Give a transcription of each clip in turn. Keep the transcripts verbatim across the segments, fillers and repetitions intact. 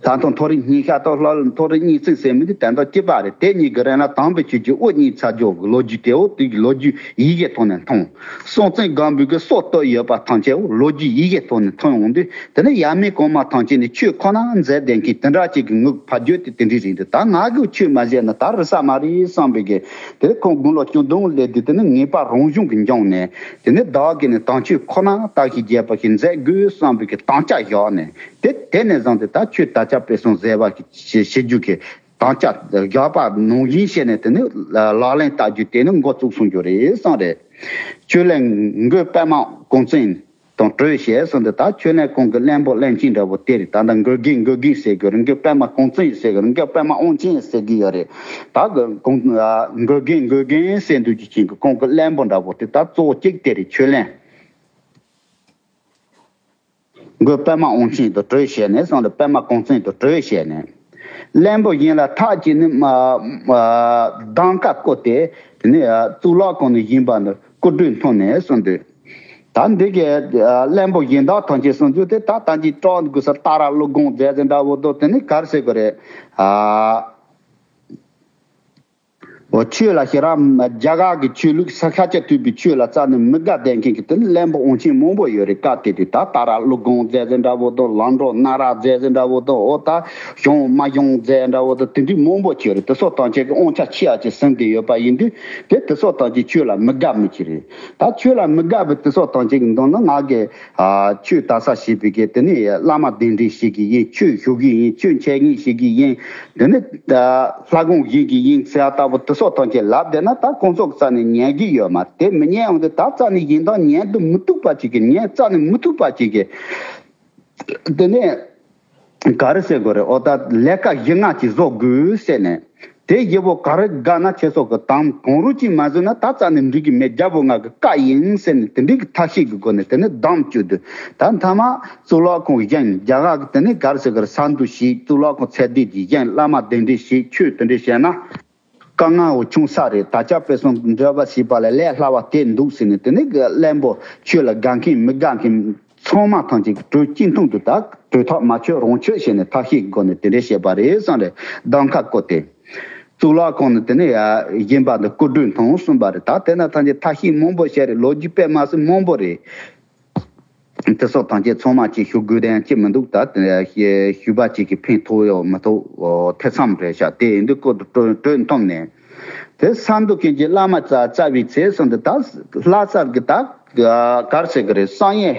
ད་དུང་མཐོ་རིས་སྙིང་ཤ་དང་ལྷོ་ལ་མཐོ་རིས་སྙིང་སྲིང་ཟེར་མི་འདི་དོན་དག་གཅིག་པ་རེད། དེ་གཉིས་ཀྱི་རིང་ལ་དམ་པའི་ཆོས་ཀྱི་དབུ་གཉིས་ཚར་རྒྱུ་གི་ལོ་རྒྱུས་དེའོ། དེ་གི་ལོ་རྒྱུས་ཡི་གེ་ཐོག་ནས་མཐོང་། སྲོང་བཙན་སྒམ་པོའི་གི་སྲོག་བཏོད་ཡོད་པ་ཐམས་ཅད་འོ་ལོ་རྒྱུས་ཡི་གེ་ཐོག་ནས་མཐོང་ཡོང་དུས། དེ་ནས་ཡབ་མེས་གོང་མ་ཐམས་ཅད་ནས་ཆོས་ཁོ་ན་མཛད་བསྡད་མཁན་དེ་འདྲ་ཅིག་གི་ངུ་ཕ་རྒྱུད་དེ་དེ་འདྲ་རེད་འདུག་ད་ང་གི་ཆོས་མ་བྱས་ན་ད་རེད་ས་མ་རེད་བསམ་པའི་གི། དེ་ཁོང་དགུང་ལོ་བཅུ་བདུན་སླེབས་དུས་དེ་ནས་ངེས་པ་རང་གཞུང་གི་འབྱུང་ནས། དེ་ནས་བདག་གིས་ནི་དམ་ཆོས་ཁོ་ན་བརྟག་ཞིབ་རྒྱས་པ་ཞིག་མཛད་དགོས་བསམ་པའི་གི་དམ་བཅའ་བཞག་ནས། དེ་དེ་ནས་བཟུང་སྟེ་ད་ཆོས་དར་ཁྱབ་སྤེལ་གསུམ་མཛད་པ་ཞིག་བྱེད་རྒྱུ་གི་དམ་བཅའ་བཞག་པ་ནང་བཞིན་བྱས་ནས། དེ་ནས་ལག་ལེན་བསྟར་རྒྱུ་དེ་ནི་འགོ་བཙུགས་སོང་རྒྱུ་རེད་བསམ་རེད། ཆོས་གླིང་མགོན་པདྨ་ཀོང་བཙུན་དང་གྲོས་བྱས་སོང་སྟེ། ད་ཆོས་གླིང་ཁོང་གི་བློན་པོ་བློན་ཆེན་འདྲ་བོ་དེ་རེད། ད་ལྟ་མགོན་རྒན་མགོན་རྒན་ཟེར་གི་རེད། མགོན་པདྨ་ཀོང་བཙུན་ཟེར་གི་རེད། མགོན་པདྨ་དབང་ཆེན་ཟེར་གི་ཡོད་རེད། ད་གི་ཁོང་མགོན་རྒན་མགོན་རྒན་ཟེར་འདུག་རྒྱུ་ཅན་གི་ཁོང་གི་བློན་པོ་འདྲ་བོ་དེ་ད་གཙོ་བོ་གཅིག་དེ་རེད། ཆོས་གླིང་མགོན་པདྨ་དབང་ཆེན་དང་གྲོས་བྱས་ནས་སོང་སྟེ། པདྨ་ཀོང་བཙུན་དང་གྲོས་བྱས་ནས། བློན་པོ་གཞན་ལ་ཐག་བཅད་ནས་མ་མ་གདམ་ཁ་བསྐོ་སྟེ། དེ་ནས་གཙུག་ལག་ཁང་ནས་བཞེངས་པ་ནི་སྐུ་བགྲོས་མཐོང་ནས་སོང་དུས། ད་འདི་གའི་བློན་པོ་གཞན་དག་ཐམས་ཅད་སོང་རྒྱུ་དེ། ད་ད་ཅི་སྤྲང་དགོས་ས་ཏཱ་ར་ཀླུ་སྒང་མཛད་ཟེར་འདྲ་བོ་དང་། དེ་ནས་ག་རེ་ཟེར་དགོས་རེད། ཨ། འོ་ཆོས་ལ་ཞེ་ར་རྒྱ་གར་གྱི་ཆོས་ལུགས་ས་ཁ་ཆ་ཐུབ་པའི་ཆོས་ལ་རྩ་ནས་མི་དགའ་བསྡད་མཁན་གྱི་དེ་ནི་བློན་པོ་དབང་ཆེན་མང་པོ་ཡོད་རེད། སྐབས་དེ་དུས་ད་ཏཱ་ར་ཀླུ་སྒང་མཛད་ཟེར་འདྲ་བོ་དང་། ལམ་འགྲོ་ན་ར་མཛད་ཟེར་འདྲ་བོ་དང་། འོ་ད་ཞང་མ་ཞང་མཛད་འདྲ་བོ་དང་། དེ་འདྲའི་མང་པོ་ཅིག་རེད། དེ་ཚོ་ཐམས་ཅད་ཀྱི་དབང་ཆ་ཆེ་བ་ཅིག་ཟིན་བསྡད་ཡོད་པ་ཡིན་དུས། དེ་དེ་ཚོ་ཐམས་ཅད་ཆོས་ལ་མི་དགའ་མི་ཅིག་རེད། ད་ཆོས་ལ་མི་དགའ་བའི་དེ་ཚོ་ཐམས་ཅད་ཀྱི་མདུན་ན་ང་གི་ཨ་ཆོས་དར་ས་བྱེད་པའི་གི་དེ་ནས་བླ་མ་གདན་འདྲེན་བྱེད་ཀྱི་ཡིན། ཆོས་ཞུ་གི་ཡིན། ཆོས་འཆད་ཉན་བྱེད་ཀྱི་ཡིན། དེ་ནས་ད་ལྷ་ཁང་བཞེངས་ཀྱི་ཡིན་ཟེར་ཡ་ལྟ་བུ་དེ་ཚོ་ཐམས་ཅད་ལབ་བསྡད་ན། ད་ཁོང་ཚོ་རྩ་ནས་ཉན་གྱི་ཡོད་མ་རེད། དེ་མི་ཉན་འོང་དུས། ད་རྩ་ནས་གཞན་དག་ཉན་དུ་མི་ཐུབ་པ་ཅིག་གི། ཉན་རྩ་ནས་མི་ཐུབ་པ་ཅིག་གི། དེ་ནས་ག་རེ་ཟེར་དགོས་རེད། འོ་ད་ལས་ཀ་བཞི་ལྔ་ཅིག་བཟོ་དགོས་ཟེར་ནས། དེ་བཞི་པོ་ག་རེ་དགའ་ན་ཁྱེད་ཚོ་གི་དམ་གང་རུང་ཅིག་མ་བཟོས་ན་ད་རྩ་ནས་འགྲིག་གི་མེད། རྒྱལ་པོ་ང་གི་བཀའ་ཡིན་ཟེར་ནས། དེ་འདྲའི་གི་ཐབས་ཤེས་ཀྱི་སྒོ་ནས་དེ་ནས་གདམ་བཅུག་དུས། ད་མཐའ་མ་གཙུག་ལག་ཁང་བཞེངས། རྒྱ་གར་གྱི་དེ་ནས་ག་རེ་ཟེར་གི་རེད། ས་འདུལ་བྱས། གཙུག་ལག་ཁང་ཚད་ལྡན་ཅིག་བཞེངས། བླ་མ་གདན་འདྲེན་བྱས། ཆོས་དེ་འདྲ་བྱས་ན་དཀའ་ངལ་བོ་ཆུང་ས་རེད། དར་ཁྱབ་སྤེལ་གསུམ་འབྲེལ་བ་བྱས་པ་ལས་ལས་སླ་བ་དེ་འདུག་ཟེར་ནས། དེ་ནས་གི་བློན་པོ་ཆོས་ལ་དགའ་མཁན་མི་དགའ་མཁན་ཚང་མ་ཐམས་ཅད་ཀྱི་གྲོས་གཅིག་མཐུན་དུ། ད་གྲོས་ཐག་མ་ཆོད་རང་ཆོད་བྱས་ནས་ཐབས་ཤེས་ཀྱི་སྒོ་ནས་དེ་འདྲ་བྱས་པ་རེད་བསམ་རེད། གདམ་ཁ་བསྐོ་སྟེ། གཙུག་ལག་ཁང་ནས་དེ་ནས་ཡ་བཞེངས་པ་འདི་སྐུ་བགྲོས་མཐོང་གསུངས་པ་རེད། ད་དེ་ན་ཐམས་ཅད་ཐབས་ཤེས་མང་པོ་བྱས་རེད། ལོ་རྒྱུས་དཔེ་མ་སྲིད་མང་པོ་རེད། དེ་སོགས་ཐམས་ཅད་ཚང་མ་ཅིག་ཞུ་དགོས་དོན་ཅི་མི་འདུག་ད་དེ་ཞུས་པ་ཅིག་གིས་ཕན་ཐོགས་ཡོད་མི་ཐོགས་ཐེ་ཚོམ་རེད་ཤག་དེ་ཡིན་དུས་སྐུ་བགྲོས་བགྲོས་མཐོང་ནས། དེ་ས་འདུལ་མཁན་གྱི་བླ་མ་རྩ་རྩ་བའི་ཚེ་སོང་དུས། ད་ལྷ་སར་གི་ད་ག་རེ་ཟེར་གི་རེད། བསམ་ཡས་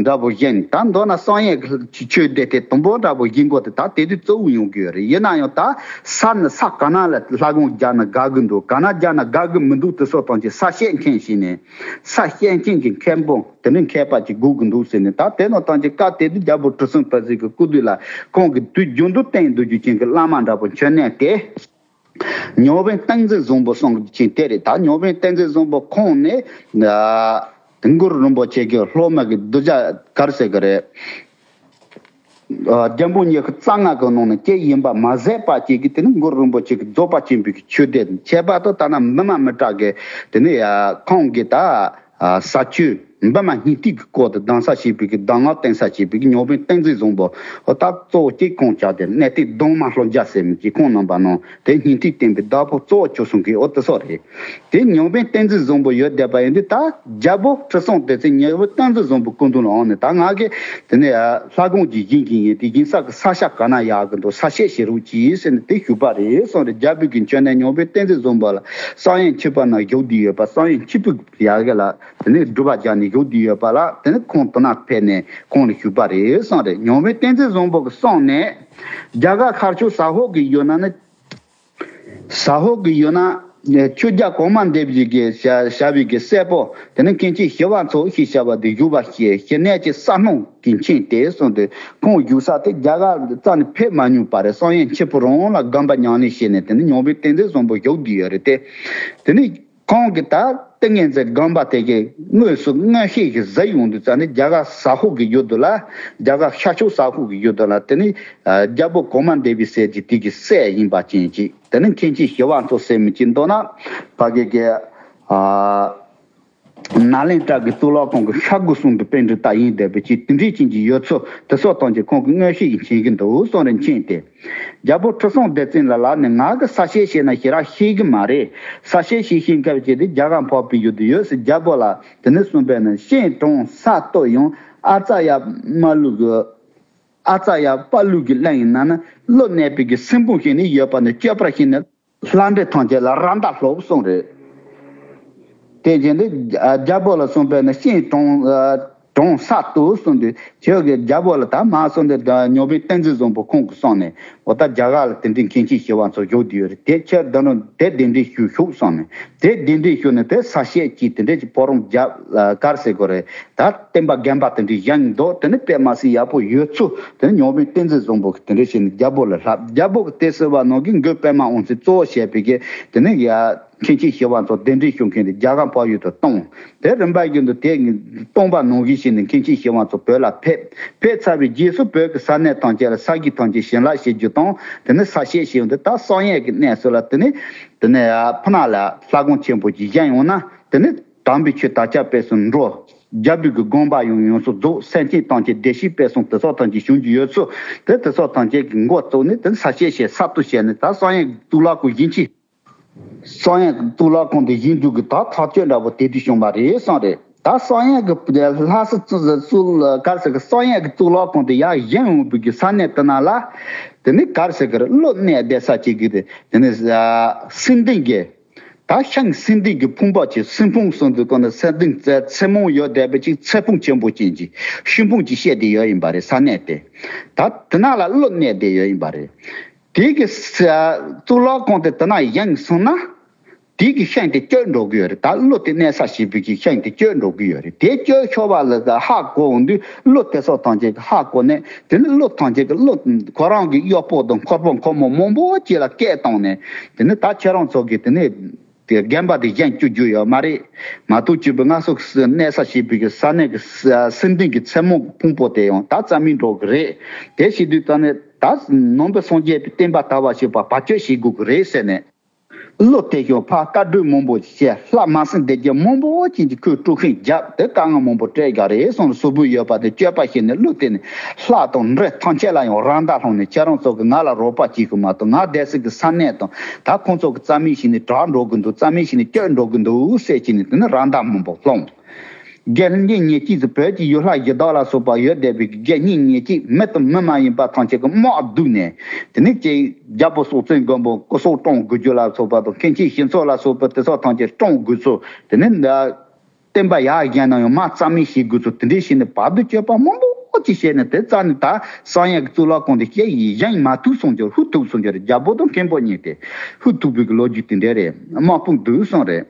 འདྲ་པོ་བཞེངས། ད་མདོར་ན་བསམ་ཡས་ཆོས་སྡེ་དེ་དང་པོ་འདྲ་པོ་བཞེངས་དགོས་དེ་ད་དེ་དུས་གཙོ་བོ་ཡོང་གི་ཡོད་རེད། ཡིན་ན་ཡང་ད་ས་ནི་ས་ག་ན་ལ་ལྷ་ཁང་རྒྱག་ན་དགའ་གི་འདུག་ག་ན་རྒྱག་ན་དགའ་གི་མི་འདུག་དེ་སོགས་ཐམས་ཅད་ས་བཤད་མཁན་ཞིག་ནས། ས་བཤད་མཁན་གྱི་མཁན་པོ་དེ་ནི་མཁས་པ་ཅིག་དགོས་གི་འདུག་ཟེར་ནས། ད་དེ་ནང་ཐམས་ཅད་སྐབས་དེ་དུས་རྒྱལ་པོ་ཁྲི་སྲོང་ལྡེ་བཙན་གྱི་སྐུ་དུས་ལ་ཁོང་གི་དུས་རྒྱུན་དུ་བསྟེན་སྡོད་རྒྱུ་ཅན་གྱི་བླ་མ་འདྲ་པོ་མཆོད་གནས་དེ། ཉང་བན་བསྟན་འཛིན་བཟང་པོ་གསུང་གི་ཅིག་དེ་རེད། ད་ཉང་བན་བསྟན་འཛིན་བཟང་པོ་ཁོང་ནས་ཨ་གུ་རུ་རིན་པོ་ཆེ་གི་སློབ་མ་གི་གདུལ་བྱ་ག་རེ་ཟེར་གི་རེད། ཨ་རྒྱལ་པོ་ཉི་ཤུ་རྩ་ལྔ་གི་ནང་ནས་གཅིག་ཡིན་པ་མ་ཟད་པ་ཅིག་གིས་དེ་ནི་གུ་རུ་རིན་པོ་ཆེ་གི་རྫོགས་པ་ཆེན་པོའི་གི་ཆོས་སྡེ། ཁྱད་པར་དུ་ད་ན་འབུམ་མ་མི་ཏྲ་གི་དེ་ནི་ཨ་ཁོང་གི་ད་ཨ་ས་ཆོས་འབུམ་མ་སྙིང་ཐིག་གི་སྐོར་དུ་གདམ་ས་བྱེད་པའི་གི་གདམས་ངག་བསྟན་ས་བྱེད་པའི་གི་ཉང་བན་བསྟན་འཛིན་བཟང་པོ། འོ་ད་གཙོ་བོ་གཅིག་ཁོང་ཅག་དེ་གནས་བརྟན་གདོང་དམར་ལྷོ་རྒྱལ་ཟེར་མི་གཅིག་ཁོང་རྣམ་པ་ནང་དེ་སྙིང་ཐིག་བསྟན་པའི་བདག་པོ་གཙོ་བོ་གྱུར་སོང་གི། འོ་དེ་སོགས་རེད། དེ་ཉང་བན་བསྟན་འཛིན་བཟང་པོ་ཡོད་བསྡད་པ་ཡིན་དུས། ད་རྒྱལ་པོ་ཁྲི་སྲོང་ལྡེ་བཙན་ཉང་བན་བསྟན་འཛིན་བཟང་པོ་སྐུ་མདུན་ལ་འོངས་ནས། ད་ང་གིས་དེ་ནས་ལྷ་ཁང་ཅིག་བཞེངས་ཀྱི་ཡིན། དེ་བཞེངས་ས་གི་ས་ཆ་ག་ན་ཡག་གི་འདུག་ས་བཤད་བྱེད་རོགས་གྱིས་ཟེར་ནས་དེ་ཞུས་པ་རེད་གསུངས་རེད། རྒྱལ་པོ་གི་མཆོད་གནས་ཉང་བན་བསྟན་འཛིན་བཟང་པོ་ལ་བསམ་ཡས་མཆིམས་ཕུ་ན་བཞུགས་བསྡད་ཡོད་པ། བསམ་ཡས་མཆིམས་ཕུ་ཡ་གི་ལ་དེ་ནས་སྒྲུབ་པ་རྒྱག་ནས་བཞུགས་བསྡད་ཡོད་པ་ལ། དེ་ནས་ཁོང་དེ་ན་ཕེབས་ནས་ཁོང་ལ་ཞུས་པ་རེད་གསུངས་རེད། ཉང་བན་བསྟན་འཛིན་བཟང་པོ་གི་གསུངས་ནས། རྒྱ་གར་ཤར་ཕྱོགས་ཟ་ཧོར་གྱི་ཡུལ་ན་ནི། ཟ་ཧོར་གྱི་ཡུལ་ན་ཆོས་རྒྱལ་གོང་མ་འདི་བཞི་གི་བྱ་བྱ་བའི་གི་སྲས་པོ་དེ་ནི་མཁན་ཆེན་ཞི་བ་འཚོ་ཞེས་བྱ་བ་དེ་བཞུགས་པ་ཞེས་ཞི་གནས་ཀྱི་ས་སྣང་གི་མཁྱེན་ཏེ་གསུངས་ཏེ། ཁོང་བཞུགས་ས་དེ་རྒྱ་གར་རྩ་ནས་ཕེབས་མ་མྱོང་བ་རེད། བསམ་ཡས་མཆིམས་ཕུ་རང་ལ་དགོན་པ་ཉམས་ལེན་བྱས་ནས་དེ་ནི་ཉང་བན་བསྟན་འཛིན་བཟང་པོ་བཞུགས་བསྡད་ཡོད་རེད་དེ། དེ་ནི། ཁོང་གིས་ད་ཏིང་ངེ་འཛིན་དགོན་པ་དེ་གའི་དངོས་སུ་མངོན་ཤེས་ཀྱིས་གཟིགས་ཡོང་དུས་ཙང་ནས། རྒྱ་གར་ཟ་ཧོར་གྱི་ཡུལ་དུ་ལ། རྒྱ་གར་ཤར་ཕྱོགས་ཟ་ཧོར་གྱི་ཡུལ་དུ་ལ་དེ་ནི་རྒྱལ་པོ་གོང་མ་འདི་བཞི་ཟེར་གྱི་དེ་གི་སྲས་ཡིན་པ་ཅན་ཅིག་དེ་ནི་མཁན་ཆེན་ཞི་བ་འཚོ་ཟེར་མི་ཅིག་མདོར་ན་ཕ་གི་གི་ཨ། ནཱ་ལེནྡྲ་གི་གཙུག་ལག་ཁང་གི་ཤར་སྒོ་གསུམ་དུ་པཎྜི་ཏ་ཡིན་བསྡད་པའི་ཅིག་དེ་འདྲའི་ཅན་གྱི་ཡོད་ཚུལ་དེ་སོགས་དང་ཅིག་ཁོང་གིས་མངོན་ཤེས་ཀྱིས་མཁྱེན་གྱི་འདུག་གསུངས་རེ་མཁྱེན་ཏེ། རྒྱལ་པོ་ཁྲི་སྲོང་ལྡེ་བཙན་ལ་ལ་ནི་ང་གི་ས་བཤད་བཤད་ན་ཞེ་དྲག་ཤེས་ཀྱི་མ་རེད། ས་བཤད་བཤད་ཤེས་མཁན་ཅིག་དེ་རྒྱ་གར་འཕགས་པའི་ཡུལ་དུ་ཡོད་ཟེར། རྒྱལ་པོ་ལ་དེ་ནས་གསུངས་པས་ན། ཤིང་དྲུང་ས་སྟོད་ཡང་ཨ་ཙ་ཡ་མ་ལུག་གི། ཨ་ཙ་ཡ་པ་ལུག་གི་གླིང་ཡིན་ན་ན་གློ་ནད་པའི་གི་སྲིན་སྤུངས་ཤིག་ནི་ཡོད་པ་ནི་སྤྱོད་པར་ཤེས་ནས། ལྷ་འདྲེ་ཐམས་ཅད་ལ་ར་མདའ་སློབ་གསུངས་རེད། དེ་རྗེས་འདི་རྒྱལ་པོ་ལ་གསུངས་པས་ན། ཤིང་དྲུང་དྲུང་ས་སྟོད་གསུངས་དུས་ཁྱོད་ཀྱི་རྒྱལ་པོ་ལ་ད་མ་གསུངས་ཏེ་ད་ཉོ་བའི་བསྟན་འཛིན་བཟང་པོ་ཁོང་གིས་གསུངས་ནས། འོ་ད་རྒྱ་གར་ལ་དེ་འདྲའི་མཁན་ཆེན་ཞི་བ་འཚོ་བཞུགས་བསྡད་ཡོད་རེད། དེ་ཁྱོད་ད་ནང་དེ་གདན་འདྲེན་ཞུ་ཤོག་གསུངས་ནས། དེ་གདན་འདྲེན་ཞུ་ནས་དེ་ས་བཤད་ཀྱིས་དེ་འདྲའི་ཅིག་ཕོ་བྲང་རྒྱབ་ལ་གར་ཟེར་དགོས་རེད། ད་བསྟན་པ་རྒན་པ་དེ་འདྲའི་བཞེངས་འདུག་དེ་ནི་དཔེ་མ་སྲིད་ཡག་པོ་ཡོད་ཚུལ་དེ་ནི་ཉོ་བའི་བསྟན་འཛིན་བཟང་པོ་གིས་དེ་འདྲ་བྱས་ནས་རྒྱལ་པོ་ལ་ལབ། རྒྱལ་པོ་གིས་དེ་ཟེར་བ་ནང་གི་མགོན་པདྨ་དབང་རྩེ་གཙོ་བོ་བྱས་པའི་གི་དེ་ནི་ཡ་མཁན་ཆེན་ཞི་བ་འཚོ་གདན་འདྲེན་ཞུ་མཁན་དེ་རྒྱ་གར་འཕགས་ཡུལ་དུ་བཏང་། དེ་རིམ་པ་བཞིན་དུ་དེ་བཏང་བ་ནང་བཞིན་བྱས་ནས་མཁན་ཆེན་ཞི་བ་འཚོ་བོད་ལ་ཕེབས། ཕེབས་ཚར་བའི་རྗེས་སུ་བོད་ཀྱི་ས་གནས་ཐམས་ཅད་ལ་ས་གཞི་ཐམས་ཅད་བྱིན་རླབས་བྱེད་རྒྱུ་དང་། དེ་ནི་ས་བཤད་བྱེད་ཡོང་དུས་ད་བསམ་ཡས་ཀྱི་གནས་སུ་ལ་དེ་ནི་དེ་ནི་ཕུ་ན་ལ་ལྷ་ཁང་ཆེན་པོ་ཅིག་བཞེངས་ཡོང་ན་དེ་ནི། དམ་པའི་ཆོས་དར་ཁྱབ་སྤེལ་གསུམ་འགྲོ། རྒྱལ་པོའི་གི་དགོངས་པ་ཡང་ཡོངས་སུ་རྫོགས། སེམས་ཅན་ཐམས་ཅད་བདེ་སྐྱིད་སྤེལ་གསུམ་དེ་སོགས་ཐམས་ཅད་བྱུང་རྒྱུ་ཡོད་ཚུལ་དེ་དེ་སོགས་ཐམས་ཅད་ཀྱི་མགོ་བཙུགས་ནས་དེ་ས་བཤད་བཤད་ས་སྟོད་བཤད་ནས་ད་བསམ་ཡས་གཙུག་ལག་ཁང་བཞེངས་ཀྱི། བསམ་ཡས་གཙུག་ལག་ཁང་དེ་བཞེངས་རྒྱུ་གི་ད་ཐག་གཅོད་འདྲ་པོ་དེ་དུས་བྱུང་བ་རེད་བསམ་རེད། ད་བསམ་ཡས་ཀྱི་ལྷ་ས་གཙུག་གཙུག་གར་ཟེར་གི་བསམ་ཡས་ཀྱི་གཙུག་ལག་ཁང་དེ་ཡར་བཞེངས་ཡོང་བའི་གི་ས་གནས་དེ་ན་ལ་དེ་ནི་གར་ཟེར་གི་རེད། གློ་གནས་བསྡད་ས་ཅིག་གི་དེ་དེ་ནི་སེང་ལྡེང་གི་ད་ཤིང་སེང་ལྡེང་གི་ཕུང་པོ་ཆེ་སེང་ཕུང་གསུམ་དུ་བཀོད་ནས་སེང་ལྡེང་རྩེ་རྩེ་མོ་ཡོད་བསྡད་པ་ཅིག་ཚེ་ཕུང་ཆེན་པོ་ཅན་གྱི་ཤིང་ཕུང་ཅིག་བཤད་དེ་ཡོད་ཡིན་པ་རེད། ས་གནས་དེ་ད་དེ་ན་ལ་གློ་གནས་བསྡད་ཡོད་ཡིན་པ་རེད། དེ་གི་ས་གཙུག་ལག་ཁང་དེ་དེ་ན་བཞེངས་སོང་ན་དེ་གི་ཤིང་དེ་སྐྱོ་འགྲོ་གི་ཡོད་རེད། ད་གློ་དེ་གནས་ས་བྱེད་པའི་གི་ཤིང་དེ་སྐྱོ་འགྲོ་གི་ཡོད་རེད། དེ་སྐྱོ་ཤོར་བ་ལ་ཧ་གོ་འོང་དུས་གློ་དེ་སོགས་ཐམས་ཅད་ཀྱི་ཧ་གོ་ནས་དེ་ནི་གློ་ཐམས་ཅད་ཀྱི་གློ་ཁོ་རང་གི་གཡོག་པོ་དང་འཁོར་པོ་འཁོར་མོ་མང་པོ་ཅིག་ལ་སྐད་བཏང་ནས་དེ་ནི་ད་ཁྱེད་རང་ཚོ་གིས་དེ་ནི་དེ་རྒན་པ་དེ་གཞན་བཅུག་རྒྱུ་ཡོད་མ་རེད། མ་གཏོགས་བཅུག་པའི་ང་ཚོ་གནས་ས་བྱེད་པའི་གི་ས་གནས་ཀྱི་སེང་ལྡེང་གི་མཚན་མོ་ཕུང་པོ་དེ་ཡང་ད་རྩ་མེད་འགྲོ་གི་རེད། དེ་བྱེད་དུས་ད་ནི་ད་ནང་པའི་སངས་རྒྱས་པའི་བསྟན་པ་དར་བ་བྱེད་པ་བར་ཆད་བྱེད་དགོས་ཀྱི་རེད་ཟེར་ནས། གློ་དེ་ཡང་ཕར་བཀའ་བགྲོས་མང་པོ་བྱས། ལྷ་མ་སྲིན་སྡེ་བརྒྱད་མང་པོ་ཅན་གྱིས་ཁོའི་དཀྲུག་ཤིང་བརྒྱབ་སྟེ་དཀའ་ངལ་མང་པོ་སྤྲད་ཡག་རེད་གསུངས་ནས་གཟུགས་པོ་ཡོད་པ་དེ་སྤྱོད་པ་ཤེས་ནས་གློ་དེ་ནི་ལྷ་དང་འདྲེ་ཐམས་ཅད་ལ་ཡང་ར་མདའ་སློང་ནས་ཁྱེད་རང་ཚོ་གིས་ང་ལ་རོགས་པ་བྱེད་དགོས་མ་གཏོགས་ང་བསྡད་སའི་གི་ས་གནས་དང་ད་ཁོང་ཚོ་གིས་རྩ་མེད་བྱས་ནས་དྲག་འགྲོ་གི་འདུག་རྩ་མེད་བྱས་ནས་སྐྱོ་འགྲོ་གི་འདུག་ཟེར་བྱས་ནས་དེ་ནི་ར་མདའ་མང་པོ་སློང་། དགེ་བསྙེན་ཉེར་གཅིག་ཚོ་བོད་ཀྱི་ཡུལ་ལྷ་གཞི་བདག་ལ་སོགས་པ་ཡོད་བསྡད་པའི་དགེ་བསྙེན་ཉེར་གཅིག་མི་དང་མི་མ་ཡིན་པ་ཐམས་ཅད་ཀྱིས་དམག་བསྡུས་ནས་དེ་ནས་ཀྱེ་རྒྱལ་པོ་སྲོང་བཙན་སྒམ་པོ་སྐུ་སྲོག་བཀྲོངས་དགོས་རྒྱུ་ལ་སོགས་པ་དང་མཁན་ཆེན་ཞི་འཚོ་ལ་སོགས་པ་དེ་ཚོ་ཐམས་ཅད་བཀྲོངས་དགོས་ཚུལ། དེ་ནས་འདི་བསྟན་པ་ཡར་བཞེངས་ན་ཡང་མར་རྩ་མེད་བྱེད་དགོས་ཚུལ་དེ་འདྲས་བྱས་ནས་བར་དུ་གཅོད་པ་མང་པོ་ཅིག་བྱས་ནས་དེ་རྩ་ནས་ད་བསམ་ཡས་ཀྱི་གཙུག་ལག་ཁང་དེ་བཤད་ཡིན་བཞེངས་མ་ཐུབ་སོང་རྒྱུ་ཧུ་ཐུག་སོང་རྒྱུ་རེད། རྒྱལ་པོ་དང་མཁན་པོ་གཉིས་དེ་ཧུ་ཐུག་པའི་གི་ལོ་རྒྱུས་དེ་འདྲས་རེད། དམག་དཔུང་བསྡུས་སོང་རེད།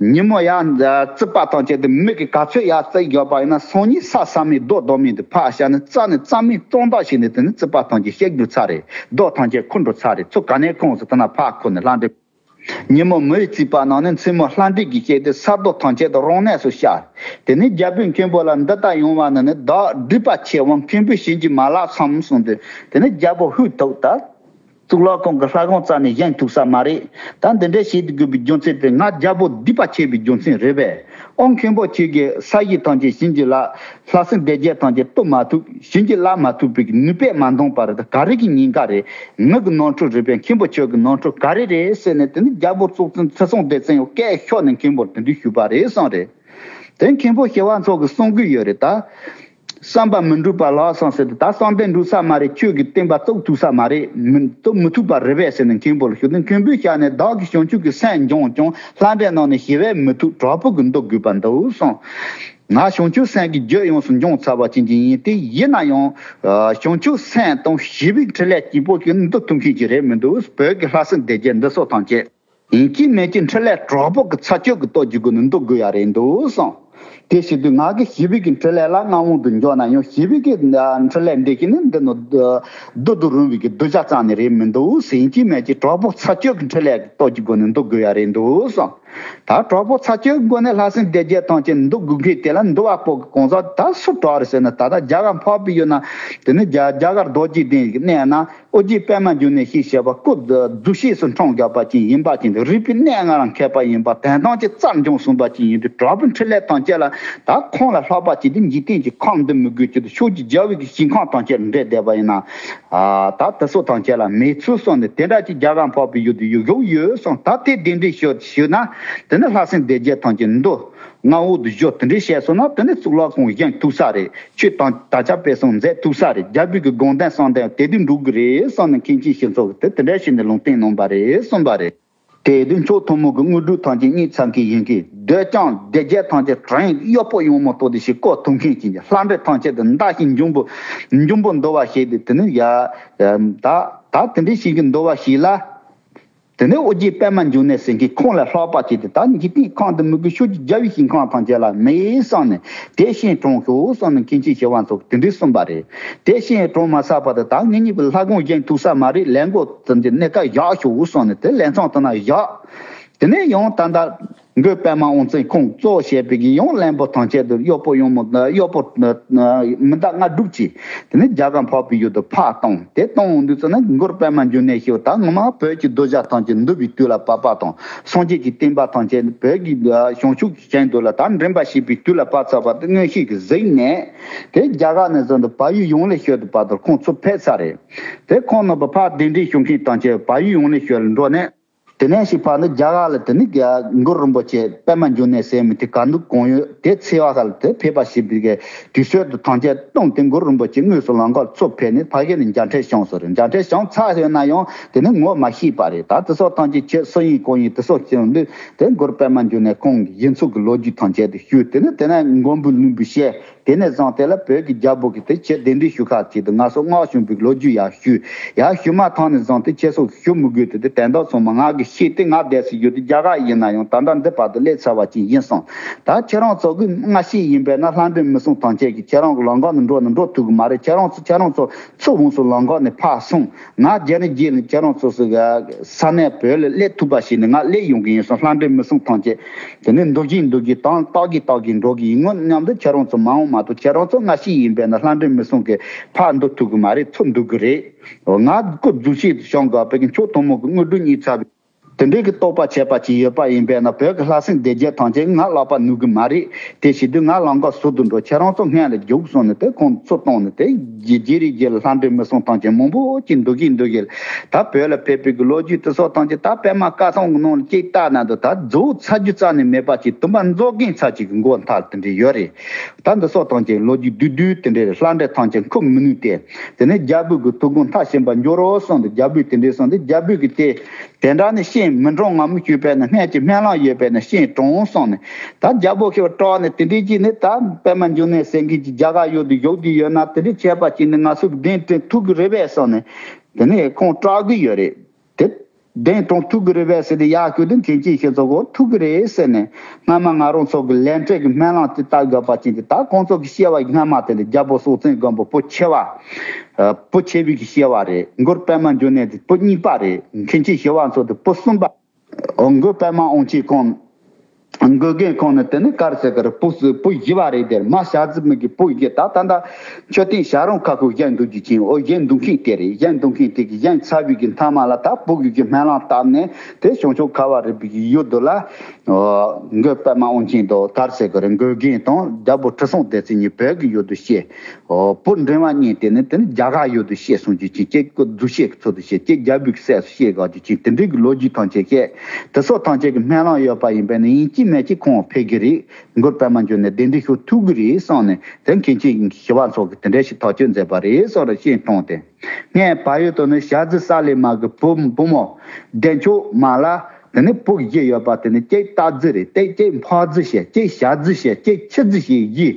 ཉིན་མོ་ཡར་རྩིག་པ་ཐམས་ཅད་དེ་མིག་གིས་ག་ཚོད་ཡར་བརྩིགས་ཡོད་པ་ཡིན་ན་སང་ཉིན་ས་ས་མེད་རྡོ་རྡོ་མེད་དུ་ཕར་བཞག་ནས་རྩ་ནས་རྩ་མེད་གཙང་དག་བྱས་ནས་དེ་ནས་རྩིག་པ་ཐམས་ཅད་བཤིག་འགྲོ་ཚར་རེད། རྡོ་ཐམས་ཅད་འཁུར་འགྲོ་ཚར་རེད། ཚུར་ག་ནས་ཁོང་ཚོ་དེ་ན་ཕར་འཁུར་ནས་ལྷ་འདྲེ། ཉིན་མོ་མེ་ཡིས་བརྩིགས་པ་ནང་ནས་མཚན་མོ་ལྷ་འདྲེ་གིས་བཤིག་སྟེ་ས་རྡོ་ཐམས་ཅད་དེ་རང་གནས་སུ་བཞག་དེ་ནས་རྒྱལ་པོས་མཁན་པོ་ལ་འདི་ལྟར་ཡོང་བ་ནི་ནི་བདག་སྒྲིབ་པ་ཆེ་བས་མཁན་པོས་བྱིན་གྱིས་མ་བརླབས་སམ་གསུངས་ཏེ་དེ་ནས་རྒྱལ་པོ་ཧུད་ཐུག་ད། གཙུག་ལག་ཁང་གི་ལྷ་ཁང་རྩ་ནས་བཞེངས་ཐུབ་ས་མ་རེད། ད་འདི་འདྲ་བྱེད་དགོས་པའི་རྒྱུ་མཚན་དེ་ང་རྒྱལ་པོ་སྡིག་པ་ཆེ་བའི་རྒྱུ་མཚན་རེད་པས། ཨོ་མཁན་པོ་ཁྱེད་ཀྱིས་ས་གཞི་ཐམས་ཅད་བྱིན་གྱིས་བརླབས། ལྷ་སྲིན་སྡེ་བརྒྱད་ཐམས་ཅད་གཏུབ་མ་ཐུབ། བྱིན་གྱིས་བརླབས་མ་ཐུབ་པའི་ནུས་པས་མ་འདང་བ་རེད། ད་ག་རེ་གི་ཉེན་ཁ་རེད། ངའི་གི་ནོར་འཁྲུལ་རེད་པས། མཁན་པོ་ཁྱོད་ཀྱི་ནོར་འཁྲུལ་ག་རེ་རེད་ཟེར་ནས་དེ་ནི་རྒྱལ་པོ་གཙུག་ཕུད་ཁྲི་སྲོང་ལྡེ་བཙན་ཡང་སྐད་ཤོར་ནས་མཁན་པོར་དེ་འདྲ་ཞུས་པ་རེད་གསུངས་རེད། དེ་མཁན་པོ་ཞི་བ་འཚོ་གིས་གསུང་གི་ཡོད་རེད་ད། བསམ་པ་མི་འགྲུབ་པ་ལགས་སམ་ཟེར་ཏེ་ད་བསམ་གཏན་འགྲུབ་ས་མ་རེད། ཁྱོད་ཀྱི་བསྟན་པ་བཙུགས་ཐུབ་ས་མ་རེད། མི་བཙུགས་མི་ཐུབ་པ་རེད་པས་ཟེར་ནས་མཁན་པོ་ལ་ཞུ་དུས་མཁན་པོས་བྱས་ནས་བདག་གིས་བྱང་ཆུབ་ཀྱི་སེམས་སྦྱངས་ཀྱང་ལྷ་འདྲེ་རྣམས་ནི་ཞི་བས་མི་ཐུབ་དྲག་པོ་གིས་འདུལ་དགོས་པར་འདུག་གསུངས། ང་བྱང་ཆུབ་སེམས་ཀྱི་རྒྱུད་ཡོངས་སུ་འབྱོངས་ཚར་བ་ཅན་གྱི་ཡིན་ཏེ་ཡིན་ན་ཡང་བྱང་ཆུབ་སེམས་དང་ཞི་བའི་འཕྲིན་ལས་གཅིག་པོ་ཞིག་འདུལ་ཐུབ་མཁན་ཅིག་རེད་མི་འདུག་བོད་ཀྱི་ལྷ་སྲིན་སྡེ་བརྒྱད་འདི་སོགས་ཐམས་ཅད། ཡིན་གཅིག་མིན་གཅིག་འཕྲིན་ལས་དྲག་པོ་གི་ཚ་བཅོས་ཀྱི་སྟོབས་ཀྱི་སྒོ་ནས་འདུལ་དགོས་ཡ་རེད་འདུག་གསུངས། དེ་བྱེད་དུས་ང་གི་ཞི་བའི་གི་འཕྲིན་ལས་ལ་མངའ་དབང་དུ་འཇོག་ན་ཡང་ཞི་བའི་གི་འཕྲིན་ལས་འདི་ཞིག་ནི་འདི་ནི་རྡུལ་དུ་རུང་བའི་གི་གདུལ་བྱ་རྩ་ནས་རེད་མི་འདུག་ཡིན་གཅིག་མིན་གཅིག་དྲག་པོ་ཚ་བཅོས་ཀྱི་འཕྲིན་ལས་ཀྱི་སྟོབས་ཀྱི་སྒོ་ནས་འདུལ་དགོས་ཡ་རེད་འདུག་གསུངས། ད་གྲོགས་པོ་ཚ་ཁྱོད་མགོ་ནས་ལྷ་སྲིན་སྡེ་བརྒྱད་ཐམས་ཅད་འདུལ་དགོས་མཁན་དེ་ལ་འདུལ་བ་པོ་གི་གང་ཟག་ད་སུ་གྲོགས་རེད་ཟེར་ན། ད་ལྟ་རྒྱ་གར་འཕགས་པའི་ཡུལ་ན་དེ་ནི་རྒྱ་རྒྱ་གར་རྡོ་རྗེ་གདན་གྱི་གནས་ན་ཨོ་རྒྱན་པདྨ་འབྱུང་གནས་ཞེས་བྱ་བ་སྐུ་གདུལ་བྱའི་སུ་འཁྲུངས་བཞག་པ་ཅིག་ཡིན་པ་ཅིག་འདུག་རིག་པའི་གནས་ལྔ་རང་མཁས་པ་ཡིན་པ། དོན་དམ་གྱི་རྩལ་འབྱོངས་གསུངས་པ་ཅིག་ཡིན་དུས་གྲོགས་པོའི་འཕྲིན་ལས་ཐམས་ཅད་ལ་ད་ཁོང་ལས་ལྷག་པ་ཅིག་འདི་འཇིག་རྟེན་གྱི་ཁམས་འདི་མི་དགོས་ཀྱི་འདུག་ཕྱོགས་ཀྱི་རྒྱལ་བའི་གི་ཞིང་ཁམས་ཐམས་ཅད་ལ་འདྲེས་བསྡད་པ་ཡིན་ན། ཨ་ད་དེ་ཚོ་ཐམས་ཅད་ལ་མེད་ཚུལ་གསུངས་ནས། དེ་འདྲ་ཅིག་རྒྱ་གར་འཕགས་པའི་ཡུལ་དུ་ཡོད་ཡོད་ཡོད་གསུངས། ད་དེ་གདན་འདྲེན་ཞུ་ཞུ་ན་དེ་ནི་ལྷ་སྲིན་སྡེ་བརྒྱད་ཐམས་ཅད་འདུལ། མངའ་འོག་ཏུ་བཞུགས། དེ་འདྲའི་བཤད་སོང་ན་དེ་ནི་གཙུག་ལག་ཁང་བཞེངས་ཐུབ་ས་རེད། ཆོས་དང་དར་ཁྱབ་སྤེལ་གསུམ་མཛད་ཐུབ་ས་རེད། རྒྱལ་པོའི་གི་དགོངས་དོན་གསུང་དོན་དེ་དུས་འགྲུབ་གི་རེད་གསུངས་ནས་མཁན་ཆེན་ཞི་འཚོ་གིས་དེ་དེ་འདྲ་བྱས་ནས་ལུང་བསྟན་གནང་པ་རེད་གསུངས་པ་རེད། དེ་དུས་མཆོག་ཐུན་མོང་གི་དངོས་གྲུབ་ཐམས་ཅད་བརྙེས་ཚར་མཁན་ཡིན་གྱི། འདོད་ཅིང་སྡེ་བརྒྱད་ཐམས་ཅད་དྲན་གཡོག་པོ་ཡོང་མ་གཏོགས་དེ་ཞིག་བཀོལ་ཐུབ་མཁན་ཅིག་གི་ལྷ་འདྲེ་ཐམས་ཅད་དུ་མདའ་ཞིག་འབྱུང་པོ་འབྱུང་པོ་འདུལ་བ་ཞིག་དེ་དེ་ནི་ཡ་ད་ད་དེ་འདྲའི་ཞིག་གི་འདུལ་བ་ཞིག་ལ། དེ་ནས་ཨོ་རྒྱན་པདྨ་འབྱུང་གནས་ཟེར་མཁན་ཁོང་ལས་ལྷག་པ་ཅིག་དེ་ད་འཇིག་རྟེན་ཁམས་འདི་མི་དགོས། ཕྱོགས་ཀྱི་རྒྱལ་བའི་ཞིང་ཁམས་ཐམས་ཅད་ལ་མེད་གསུངས་ནས་དེ་ཤིང་དྲུང་ཤོག་གསུངས་ནས་མཁན་ཆེན་ཞི་བ་འཚོ་གིས་དེ་འདྲའི་གསུངས་པ་རེད། དེ་ཤིང་དྲུང་མ་ཚར་བར་དུ་ད་ངེད་གཉིས་པོ་ལྷ་ཁང་བཞེངས་ཐུབ་ས་མ་རེད། ལས་འགོ་དེ་འདི་གནས་ཀ་བཞག་ཤོག་གསུངས་ནས་དེ་ལས་མཚམས་དེ་ན་བཞག་དེ་ནས་ཡང་ད་ལྟ་མགོན་པདྨ་དབང་བཙན་ཁོང་གཙོ་བྱས་པའི་གི་ཡང་བློན་པོ་ཐམས་ཅད་དུ་གཡོག་པོ་ཡོང་མོ་གཡོག་པོ་མི་གདགས་ལྔ་དྲུག་ཅིག་དེ་ནས་རྒྱ་གར་འཕགས་པའི་ཡུལ་དུ་ཕར་བཏང་། དེ་བཏང་འོང་དུས་ཙམ་ན་མགོན་པདྨ་འབྱུང་གནས་ཞེས་པ་ད་ངོ་མ་བོད་ཀྱི་གདུལ་བྱ་ཐམས་ཅད་འདུལ་བའི་དུས་ལ་བབ་པ་དང་། སངས་རྒྱས་ཀྱི་བསྟན་པ་ཐམས་ཅད་བོད་ཀྱི་བྱང་ཆུབ་ཀྱི་ཞིང་དུ་ལ་ད་འདྲེན་པ་བྱེད་པའི་དུས་ལ་བབ་ཚར་བ་དེ་མངོན་ཤེས་ཀྱིས་གཟིགས་ནས། དེ་རྒྱ་གར་ནས་བཟུང་སྟེ་བལ་ཡུལ་ཡོངས་ལ་ཤོད་དུ་བར་དུ་ཁོང་ཚུར་ཕེབས་ཚར་རེད། དེ་ཁོང་རྣམ་པ་ཕར་གདན་འདྲེན་ཞུ་མཁན་ཐམས་ཅད་བལ་ཡུལ་ཡོངས་ལ་ཤོད་ལ་འགྲོ་ནས། དེ་ནས་ཞིག་ཕར་ནི་རྒྱ་གར་ལ་དེ་ནི་གུ་རུ་རིན་པོ་ཆེ་པདྨ་འབྱུང་གནས་ཟེར་མི་དེ་ག་འདུག་གང་ཡོད་དེ་འཚོལ་བ་ཁ་ལ་དེ་ཕེབས་པ་ཞིག་པའི་གི་དུས་ཚོད་དུ་ཐམས་ཅད་བཏང་སྟེ་གུ་རུ་རིན་པོ་ཆེ་དངོས་སུ་ལམ་ཁར་ཚུར་ཕེབས་ནས་ཕ་གི་ནས་མཇལ་འཕྲད་བྱུང་སོང་རེད། མཇལ་འཕྲད་བྱུང་ཚར་ཡོད་ན་ཡང་དེ་ནི་ངོ་མ་ཤེས་པ་རེད། ད་དེ་སོགས་ཐམས་ཅད་ཁྱེད་སུ་ཡིན་གང་ཡིན་དེ་སོགས་ཁྱེད་འདི་དེ་གུ་རུ་པདྨ་འབྱུང་གནས་ཁོང་གི་ཡིན་ཚུལ་གྱི་ལོ་རྒྱུས་ཐམས་ཅད་དུ་ཞུས། དེ་ནི་དེ་ནས་མགོན་པོ་ལུས་པོ་བཤད། དེ་ནས་བཟུང་དེ་ལ་བོད་ཀྱི་རྒྱལ་པོ་གིས་དེ་ཁྱེད་གདན་འདྲེན་ཞུ་ཁ་ཅིག་ཏུ་ང་ཚོ་མངགས་བྱུང་བའི་ལོ་རྒྱུས་ཡར་ཞུས། ཡར་ཞུས་མ་ཐག་ནས་བཟུང་སྟེ་ཁྱེད་ཚོ་ཞུ་མི་དགོས་ཏེ་དེ་དོན་དག་ཚང་མ་ང་གིས་ཤེས་ཏེ་ང་བསྡད་སའི་ཡུལ་དེ་རྒྱ་གར་ཡིན་ན་ཡང་ད་ལྟ་འདི་བར་དུ་སླེབས་ཚར་བ་ཅིག་ཡིན་སོང་། ད་ཁྱེད་རང་ཚོ་གིས་སྔ་ཕྱི་ཡིན་པས་ན་ལྷ་འདྲེ་མི་གསུམ་ཐམས་ཅད་ཀྱིས་ཁྱེད་རང་གི་ལམ་ཁ་ནས་འགྲོ་ནས་འགྲོ་ཐུབ་ཀྱི་མ་རེད། ཁྱེད་རང་ཚོ་ཁྱེད་རང་ཚོ་ཚུར་འོང་སོང་ལམ་ཁ་ནས་ཕར་སོང་། ང་རྗེས་ནས་རྗེས་ནས་ཁྱེད་རང་ཚོ་ཚོ་ས་གནས་བོད་ལ་སླེབས་ཐུབ་པ་ཞིག་ནས་ང་སླེབས་ཡོང་གི་ཡིན་སོང་། ལྷ་འདྲེ་མི་གསུམ་ཐམས་ཅད། དེ་ནས་འདུལ་གྱིན་འདུལ་གྱིན་དང་བརྟག་གིན་བརྟག་གིན་འགྲོ་གི་ཡིན། ངོ་མཉམ་དུ་ཁྱེད་རང་ཚོ་མ་འོངས་མ་གཏོགས་ཁྱེད་རང་ཚོ་སྔ་ཕྱི་ཡིན་པས་ན་ལྷ་འདྲེ་མི་གསུམ་གྱིས་ཕར་འདུལ་ཐུབ་གི་མ་རེད། ཚུར་འདུལ་གི་རེད། ང་སྐུ་གདུལ་བྱའི་བྱང་གི་བོད་ཀྱི་མཆོག་ཐུན་མོང་གི་དངོས་གྲུབ་བརྙེས་ཚར་བའི་དེ་འདྲའི་གི་རྟོགས་པ་བྱས་པ་ཅིག་ཡོད་པ་ཡིན་པས་ན་བོད་ཀྱི་ལྷ་སྲིན་སྡེ་བརྒྱད་ཐམས་ཅད་ང་ལག་པ་ནུབ་གི་མ་རེད། དེ་བྱེད་དུས་ང་ལམ་ཁ་ཟུར་དུ་འགྲོ། ཁྱེད་རང་ཚོ་སྔོན་ལ་རྒྱུགས་གསུངས་ནས་དེ་ཁོང་ཚུར་བཏང་ནས་དེ་རྗེས་རྗེས་རེ་རྗེས་ལ་ལྷ་འདྲེ་མི་གསུམ་ཐམས་ཅད་མང་པོ་ཅིག་འདུལ་གིན་འདུལ་གིན་ད་བོད་ལ་ཕེབས་པའི་གི་ལོ་རྒྱུས་དེ་ཚོ་ཐམས་ཅད་ད་པད་མ་བཀའ་ཐང་གི་ནང་ལ་ཅིག་བལྟས་ན་འདུག་ད་རྫོགས་ཚར་རྒྱུ་རྩ་ནས་མེད་པ་ཅིག་དུམ་པ་རྫོགས་གིན་ཚར་ཅིག་གི་མགོ་མཐའ་དེ་འདྲ་ཡོད་རེད། ད་འདི་སོགས་ཐམས་ཅད་ལོ་རྒྱུས་བསྡུས་བསྡུས་དེ་འདྲའི་ལྷ་འདྲེ་ཐམས་ཅད་འཁུམས་མི་ནུས་ཏེ། དེ་ནས་རྒྱལ་པོའི་གི་ཐུགས་དགོངས་མཐར་ཕྱིན་པ་འགྱུར་རོ་གསུངས་ཏེ་རྒྱལ་པོས་དེ་འདྲའི་གསུངས་ཏེ་རྒྱལ་པོས་གི་དེ་དེ་འདྲ་ནི་ཤིང་མི་འདྲ་ངམ་ཞུས་པས་ན་སྔོན་གྱི་སྨོན་ལམ་ཡོད་པས་ན་ཤིང་གྲོང་གསུངས་ནས། ད་རྒྱལ་པོ་ཁྱེད་སྐྲག་ནས་དེ་འདྲའི་ཅིག་ནི་ད་པད་མ་འབྱུང་གནས་ཟེར་མཁན་གྱི་རྒྱ་གར་ཡུལ་དུ་བཞུགས་བསྡད་ཡོད་ན་དེ་འདྲའི་བྱས་པ་ཅིག་ནི་ང་ཚོ་གདན་དྲངས་ཐུབ་གི་རེད་པས་གསུངས་ནས། དེ་ནས་ཁོང་སྐྲག་གི་ཡོད་རེད། དེ། གདན་དྲངས་ཐུབ་ཀྱི་རེད་པས་ཟེར་ཏེ་ཡར་སྐྱོད་དུས་མཁན་ཆེན་ཞི་འཚོ་གིས་ཐུབ་ཀྱི་རེད་ཟེར་ནས། སྔ་མ་ང་རང་ཚོ་གི་ལས་འབྲས་ཀྱི་སྨོན་ལམ་དེ་བཏབ་དགོས་པ་ཅིག་དེ་ད་ཁོང་ཚོ་གི་སྐྱེ་བ་སྔ་མ་དེ་ལ་རྒྱལ་པོ་སྲོང་བཙན་སྒམ་པོ་བུ་ཆེ་བ། ཨ། བུ་ཆེ་བའི་གི་སྐྱེ་བ་རེད། མགོན་པདྨ་འབྱུང་གནས་དེ་བུ་གཉིས་པ་རེད། མཁན་ཆེན་ཞི་བ་འཚོ་དེ་བུ་གསུམ་པ། མགོན་པདྨ་དབང་ཆེན་ཁོང་། མགོན་རྒན་ཁོང་ནི་དེ་ནི་ག་རེ་ཟེར་གི་རེད། བུ་བུ་བཞི་བ་རེད་དེ། མ་ཞག་རྩི་མི་གི་བུ་བཞི། ད་ད་ལྟ་མཆོད་རྟེན་བྱ་རུང་ཁ་ཁུག་བཞེངས་འདུག་རྒྱུ་ཅིག་འོ་བཞེངས་འདུག་མཁན་དེ་རེད། བཞེངས་འདུག་མཁན་དེ་གི་བཞེངས་ཚར་བའི་གི་མཐའ་མ་ལ་ད་བུ་གི་གི་སྨོན་ལམ་བཏབ་ནས་དེ་བྱང་ཆུབ་ཁ་བ་རི་པའི་གི་ཡུལ་དུ་ལ། ཨོ། མགོན་པདྨ་དབང་ཆེན་དང་ག་རེ་ཟེར་གི་རེད། མགོན་རྒན་དང་རྒྱལ་པོ་ཁྲི་སྲོང་ལྡེ་བཙན་གཉིས་བོད་ཀྱི་ཡུལ་དུ་གཤེགས། ཨོ། བུ་འབྲིང་བ་གཉིས་དེ་ནི་དེ་ནི་རྒྱ་གར་ཡུལ་དུ་གཤེགས་སོང་རྒྱུ་ཅིག་ཅེས་སྐུ་གདུལ་བྱའི་ཚུལ་དུ་གཤེགས། ཅེས་རྒྱལ་པོའི་སྲས་སུ་གཤེགས་དགོས་རྒྱུ་ཅིག་དེ་འདྲའི་གི་ལོ་རྒྱུས་ཐམས་ཅད་བཤད། དེ་སོགས་ཐམས་ཅད་ཀྱི་སྨོན་ལམ་ཡོད་པ་ཡིན་པས་ན་ཡིན་གཅིག་མིན་གཅིག་ཁོང་ཕེབས་ཀྱི་རེད། མགོན་པདྨ་འབྱུང་གནས་གདན་འདྲེན་ཞུ་ཐུབ་ཀྱི་རེད་གསུངས་ནས་དེ་མཁན་ཆེན་ཞི་བ་འཚོ་གིས་དེ་འདྲ་ཞིག་ཐག་གཅོད་མཛད་པ་རེད་གསུངས་རེ་ཤེས་གཏོང་སྟེ། སྔོན་བལ་ཡུལ་དུ་ནི་ཞག་རྩི་ས་ལེ་མ་གི་བུ་བུ་མོ་བདེ་མཆོག་མ་ལ། དེ་ནི་བུ་བཞི་ཡོད་པ་དེ་ནི་གཅིག་སྟག་རྩི་རེད། དེ་གཅིག་འཕགས་རྩི་ཞེས། གཅིག་ཞག་རྩི་ཞེས། གཅིག་ཁྱི་རྩི་ཞེས་བཞི།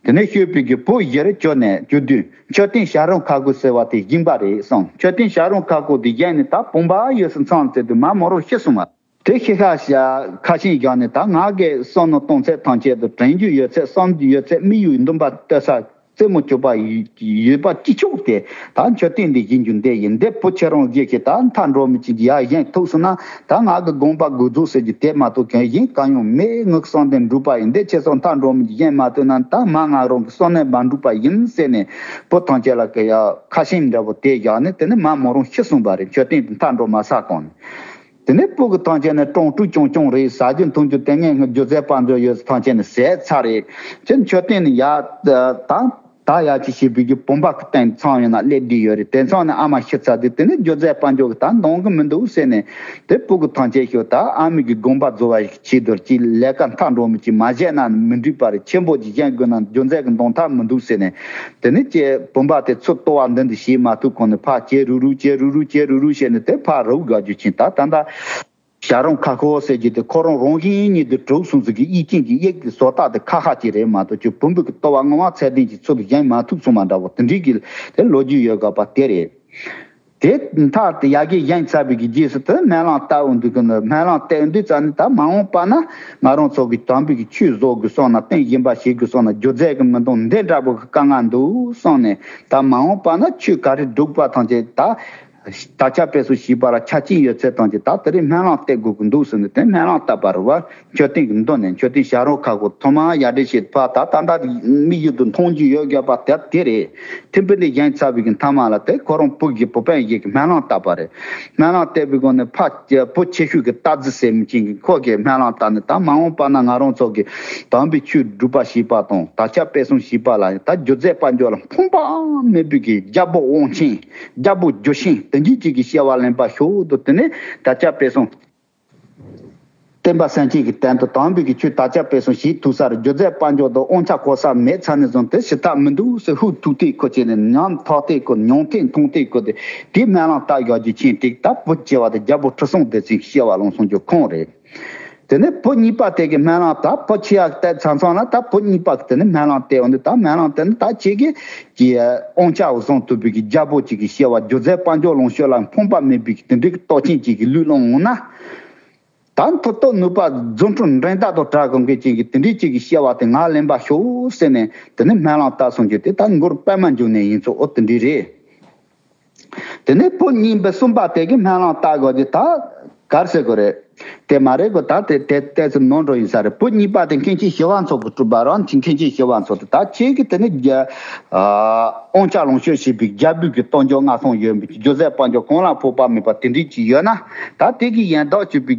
དེ་ནི་ཤོད་པའི་གི་བུ་བཞིར་གྱུར་ནས་གྱུར་དུས་མཆོད་རྟེན་བྱ་རུང་ཁ་ཁུག་ཟེར་བ་དེ་བཞེངས་པ་རེད་གསུངས། མཆོད་རྟེན་བྱ་རུང་ཁ་ཁུག་དེ་བཞེངས་ནས་ད་བུམ་པ་ཡོད་སུ་མཚམས་ཚེ་དུ་མ་མོ་རོ་ཤི་སོང་བ། དེ་ཤི་ཁ་ཤ་ཁ་ཤས་བཞག་ནས་ད་ང་གིས་བསམ་མནོ་གཏོང་ཚད་ཐམས་ཅད་དུ་དྲན་རྒྱུ་ཡོད་ཚད་བསམ་རྒྱུ་ཡོད་ཚད་དམིགས་ཡུལ་འདུན་པ་གཏོད་ས། རྩེད་མོ་སྤྱོད་པ་ཡོད་པ་ཅི་ཆོག་དེ་ད་མཆོད་རྟེན་འདི་བཞེངས་རྒྱུ་འདི་ཡིན། འདི་བུ་ཁྱེད་རང་བཞེས་ཤིག་ད་མཐའ་འགྲོ་མི་ཅིག་ཡར་བཞེངས་ཐུབ་སོང་ན་ད་ང་གི་དགོངས་པ་དགོས་རྫོགས་ཟེར་རྒྱུ་དེ་མ་གཏོགས་གང་ཡིན་གང་ཡང་མེད། ངའི་བསམ་དོན་འགྲུབ་པ་ཡིན། འདི་ཁྱེད་ཚོ་མཐའ་འགྲོ་མི་ཅིག་བཞེངས་མ་ཐུབ་ན་ད་མ་ང་རང་གི་བསམ་དོན་མ་འགྲུབ་པ་ཡིན་ཟེར་ནས་བུ་ཐམས་ཅད་ལ་གི་ཡ་ཁ་ཞེ་འདྲ་པོ་དེ་བཞག་ནས་དེ་ནས་མ་མོ་རང་ཤི་སོང་བ་རེད། མཆོད་རྟེན་དེ་མཐའ་འགྲོ་མ་ས་གང་ནས། དེ་ནས་བུ་གི་ཐམས་ཅད་ནས་ཀྲང་ཀྲུག་ཀྱང་ཀྱང་རེད། ཟ་རྒྱུ་འཐུང་རྒྱུ་དེ་ངས་སྒྱུ་རྩལ་དཔལ་འབྱོར་ཡོད་ཐམས་ཅད་ནས་ཟད་ཚར་རེད། ཅི་མཆོད་རྟེན་ནས་ཡ་ད་ད་ཡ་ཅི་ཞིག་བུ་གི་བུམ་པ་གི་སྟེང་ཚང་ཡོད་ན་སླེབས་བསྡད་ཡོད་རེད། དེ་ཚང་ནས་ཨ་མ་ཤི་ཚར་དུས་དེ་ནས་སྒྱུ་རྩལ་དཔལ་འབྱོར་གི་ད་འདང་གི་མི་འདུག་ཟེར་ནས་དེ་བུ་གི་ཐམས་ཅད་ཤོད་ད་ཨ་མའི་གི་དགོངས་པ་རྫོགས་པ་ཞིག་བྱེད་དོར་གྱི་ལས་ཀ་མཐའ་འགྲོ་མི་ཅིག་མ་བྱས་ན་མི་འགྲིག་པ་རེད། ཆེན་པོ་ཅིག་བཞེངས་དགོས་ན་སྒྱུ་རྩལ་གི་འདང་ཐབས་མི་འདུག་ཟེར་ནས། དེ་ནས་ཀྱེ་བུམ་པ་དེ་ཚུར་ལྟོ་བ་འདི་འདི་བྱེད་མ་ཐུབ་གོང་ནས་ཕར་ཀྱེ་རུ་རུ་ཀྱེ་རུ་རུ་ཀྱེ་རུ་རུ་བྱས་ནས་དེ་ཕར་རུབ་དགའ་རྒྱུ་ཕྱིན། ད་ད་ད་ཞྭ་རོང་ཁ་ཁོ་ཟེར་རྒྱུ་དེ་ཁོ་རང་རང་བཞིན་ཉིད་དུ་གྲུབ་སོང་ཟིག་གི་ཡིད་ཅན་གྱི་དབྱིབས་ཀྱི་བཟོ་ལྟ་དེ་ཁ་ཁ་ཅིག་རེད་མ་གཏོགས་ཀྱི་བུམ་པའི་གི་ལྟོ་བ་ངོ་མ་ཚད་ལྡན་གྱི་ཚུལ་དུ་བཞེངས་མ་ཐུབ་སོང་བ་འདྲ་བོ་དེ་འདྲའི་གི་དེ་ལོ་རྒྱུས་ཡོད་དགོས་པ་དེ་རེད། དེ་མཐར་དེ་ཡ་གི་བཞེངས་ཚར་བའི་གི་རྗེས་སུ་དེ་སྨོན་ལམ་བཏབ་འོང་དུས་ཀྱི་ནི་སྨོན་ལམ་བཏབ་འོང་དུས་ཙམ་ནི་ད་མ་འོངས་པ་ན་ང་རང་ཚོ་གི་དམ་པའི་གི་ཆོས་བཟོ་དགོས་སོང་ན་རྟེན་བཞེངས་པ་བྱེད་དགོས་སོང་ན་སྒྱུ་རྩལ་གི་མི་འདང་འདི་འདྲ་པོ་གི་དཀའ་ངལ་འདུག་སོང་ནས་ད་མ་འོངས་པ་ན་ཆོས་ག་རེ་སྒྲུབ་པ་ཐམས་ཅད་ད་དར་ཁྱབ་སྤེལ་གསུམ་བྱེད་པ་ལ་ཆ་རྐྱེན་ཡོད་ཚད་ཐམས་ཅད་ད་དེ་རིང་སྨོན་ལམ་བཏབ་དགོས་ཀྱི་འདུག་ཟེར་ནས་དེ་སྨོན་ལམ་བཏབ་པ་རེད་བ། མཆོད་རྟེན་གྱི་མདུན་ནས་མཆོད་རྟེན་བྱ་རོག་ཁ་ཁོ་ཐོག་མར་ཡར་འདྲེན་བྱེད་པ་ད་ད་ལྟ་མིག་ཡུལ་དུ་མཐོང་རྒྱུ་ཡོད་ཡོད་པ་དེ་དེ་རེད། ཐིམ་ཕུ་འདི་བཞེངས་ཚར་བའི་གི་མཐའ་མ་ལ་དེ་ཁོ་རང་བུ་གི་བུ་སྤུན་ཞིག་གི་སྨོན་ལམ་བཏབ་པ་རེད། སྨོན་ལམ་བཏབ་པའི་སྒང་ནས་ཕ་བུ་ཆེ་ཤོས་ཀྱི་རྟ་རྫི་ཟེར་མི་ཅན་གྱི་ཁོ་གི་སྨོན་ལམ་བཏབ་ནས་ད་མ་འོངས་པ་ན་ང་རང་ཚོ་གི་དམ་པའི་ཆོས་སྒྲུབ་པ་བྱེད་པ་དང་དར་ཁྱབ་སྤེལ་གསུམ་བྱེད་པ་ལ་ད་སྒྱུ་རྩལ་དཔལ་འབྱོར་ལ་ཕངས་པ་མེད་པའི་གི་རྒྱལ་པོ་དབང་ཆེན་རྒྱལ་པོ་རྒྱུ་ཆེན་དེ་འདྲའི་ཅིག་གི་སྐྱེ་བ་ལེན་པ་ཤོག་དུ་དེ་ནས་དར་ཁྱབ་སྤེལ་གསུམ། བསྟན་པ་སེམས་ཅན་གྱི་དོན་དུ་དམ་པའི་གི་ཆོས་དར་ཁྱབ་སྤེལ་གསུམ་བྱེད་ཐུབ་ས་རུ་སྒྱུ་རྩལ་དཔལ་འབྱོར་དང་དབང་ཆ་གོ་ས་མེད་ཚར་ནས་བཟུང་སྟེ་ཞི་ཐག་མི་འདུག་ཟེར་ཧུ་ཐུག་ཐེ་ཁོ་བྱས་ནས་ཉམ་ཐག་ཐེ་ཁོ་མྱོང་ཐེ་མཐོང་ཐེ་ཁོ་དེ་དེའི་སྨོན་ལམ་བཏབ་ཡག་རྒྱུ་ཆེན་ཏིག་ད་བུ་སྐྱེ་བ་དེ་རྒྱལ་པོ་ཁྲི་སྲོང་ལྡེ་བཙན་གྱི་སྐྱེ་བ་ལོངས་སོང་རྒྱུ་ཁོང་རེད། དེ་ནས་བུ་གཉིས་པ་དེ་གི་སྨོན་ལམ་ད་བུ་ཆེ་ཡག་བཏབ་ཚང་ཚང་ན་ད་བུ་གཉིས་པ་གི་དེ་ནས་སྨོན་ལམ་བཏབ་འོང་དུས་ད་སྨོན་ལམ་དེ་ནི་ད་ཁྱེད་ཀྱི་ཀྱི་དབང་ཆ་བཟུང་ཐུབ་པའི་གི་རྒྱལ་པོ་གཅིག་གི་སྐྱེ་བ་སྒྱུ་རྩལ་དཔལ་འབྱོར་ལོངས་སྤྱོད་ལ་ཕངས་པ་མེད་པའི་གི་དེ་འདྲའི་གི་སྟོབས་ཆེན་གཅིག་གི་ལུས་བླངས་འོང་ན། ད་མཐུ་སྟོབས་ནུས་པ་རྫུ་འཕྲུལ་འགྲན་ཟླ་དང་བྲལ་གང་གི་ཅན་གྱི་དེ་འདྲའི་ཅིག་གི་སྐྱེ་བ་དེ་ང་ལེན་པ་ཤོག་ཟེར་ནས་དེ་ནས་སྨོན་ལམ་བཏབ་སོང་རྒྱུ་དེ་ད་མགུར་པད་མ་འབྱུང་གནས་ཡིན་ཚུལ་འོ་དེ་འདྲའི་རེད། དེ་ནས་བུ་གཉིས་པའི་གསུམ་པ་དེ་གི་སྨོན་ལམ་བཏབ་དགོས་ཀྱི་ད་གར་ཟེར་དགོས་རེད། དེ་མ་རེད་གོ་ད་དེ་དེ་ལྟས་སུ་ནོར་འགྲོ་ཡིན་ས་རེད། བུ་གཉིས་པ་དེ་མཁན་ཆེན་ཞི་བ་འཚོ་གི་སྤྲུལ་པ་རང་མཁན་ཆེན་ཞི་བ་འཚོ་དེ་ད་ཁྱེད་ཀྱི་དེ་ནས་རྒྱ་ཨ་དབང་ཆ་ལོངས་སྤྱོད་བྱེད་པའི་རྒྱལ་པོའི་གི་སྟོབས་འབྱོར་མངའ་ཐང་ཡོད་པའི་སྒྱུ་རྩལ་དཔལ་འབྱོར་གང་ལ་ཕོག་པ་མེད་པ་དེ་འདྲའི་ཅིག་ཡོད་ན་ད་དེ་གི་ཡན་དག་བྱེད་པའི།